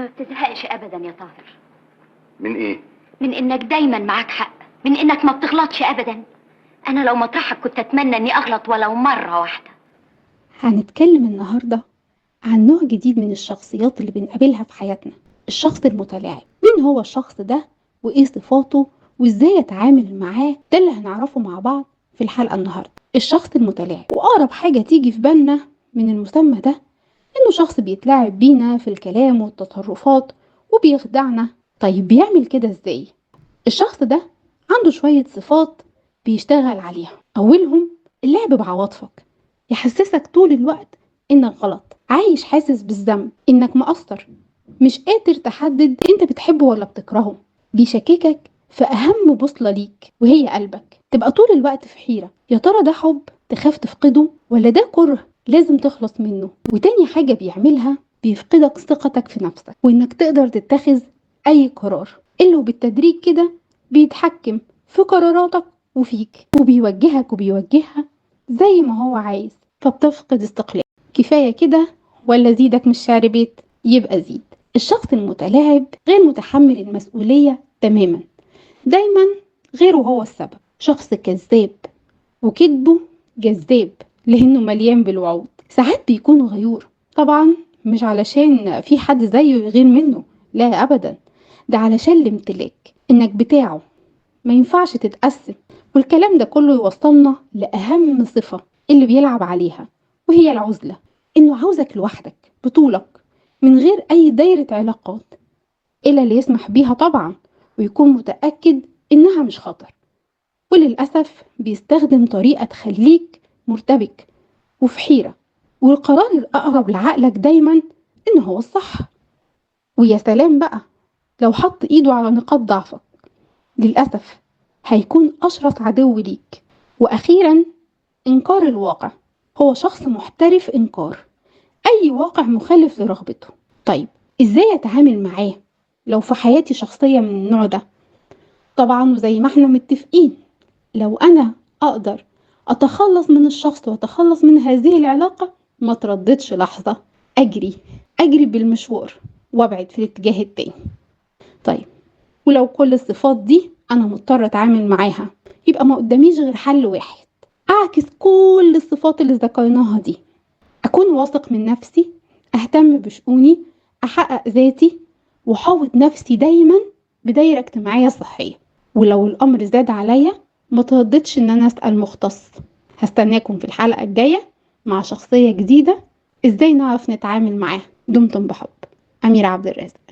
انت ما بتزهقش ابدا يا طاهر. من ايه؟ من انك دايما معاك حق، من انك ما بتغلطش ابدا. انا لو مطرحك كنت اتمنى اني اغلط ولو مرة واحدة. هنتكلم النهارده عن نوع جديد من الشخصيات اللي بنقابلها في حياتنا، الشخص المتلاعب. مين هو الشخص ده وايه صفاته وازاي اتعامل معاه؟ ده اللي هنعرفه مع بعض في الحلقة النهارده. الشخص المتلاعب، واقرب حاجة تيجي في بالنا من المسمى ده انه شخص بيتلاعب بينا في الكلام والتصرفات وبيخدعنا. طيب بيعمل كده ازاي؟ الشخص ده عنده شوية صفات بيشتغل عليها. اولهم اللعب بعواطفك، يحسسك طول الوقت انك غلط، عايش حاسس بالذنب، انك مقصر، مش قادر تحدد انت بتحبه ولا بتكرهه. بيشككك في اهم بوصلة ليك وهي قلبك، تبقى طول الوقت في حيرة، يا ترى ده حب تخاف تفقده ولا ده كره لازم تخلص منه. وتاني حاجة بيعملها بيفقدك ثقتك في نفسك وانك تقدر تتخذ اي قرار، اللي بالتدريج كده بيتحكم في قراراتك وفيك وبيوجهك وبيوجهها زي ما هو عايز، فبتفقد استقلالك. كفاية كده ولا زيدك مش شعر بيت؟ يبقى زيد. الشخص المتلاعب غير متحمل المسؤولية تماما، دايما غيره هو السبب. شخص كذاب وكذبه جذاب لأنه مليان بالوعود. ساعات بيكون غيور، طبعا مش علشان في حد زيه يغير منه، لا أبدا، ده علشان الامتلاك، إنك بتاعه ما ينفعش تتقسم. والكلام ده كله يوصلنا لأهم صفة اللي بيلعب عليها وهي العزلة، إنه عاوزك لوحدك بطولك من غير أي دايرة علاقات إلا اللي يسمح بيها طبعا، ويكون متأكد إنها مش خطر. وللأسف بيستخدم طريقة تخليك مرتبك وفي حيرة، والقرار الأقرب لعقلك دايما إن هو الصح. ويا سلام بقى لو حط إيده على نقاط ضعفك، للأسف هيكون أشرس عدو ليك. وأخيرا إنكار الواقع، هو شخص محترف إنكار أي واقع مخالف لرغبته. طيب إزاي أتعامل معاه لو في حياتي شخصية من النوع ده؟ طبعا وزي ما احنا متفقين، لو أنا أقدر أتخلص من الشخص وأتخلص من هذه العلاقة ما ترددش لحظة، أجري بالمشوار وأبعد في الاتجاه التاني. طيب ولو كل الصفات دي أنا مضطرة أتعامل معاها، يبقى ما قداميش غير حل واحد، أعكس كل الصفات اللي ذكرناها دي، أكون واثق من نفسي، أهتم بشؤوني، أحقق ذاتي، وأحوط نفسي دايما بدايرة اجتماعية صحية. ولو الأمر زاد عليا ما ترددش إن أنا أسأل مختص. هستناكم في الحلقة الجاية مع شخصية جديدة إزاي نعرف نتعامل معاها. دمتم بحب. أميرة عبد الرازق.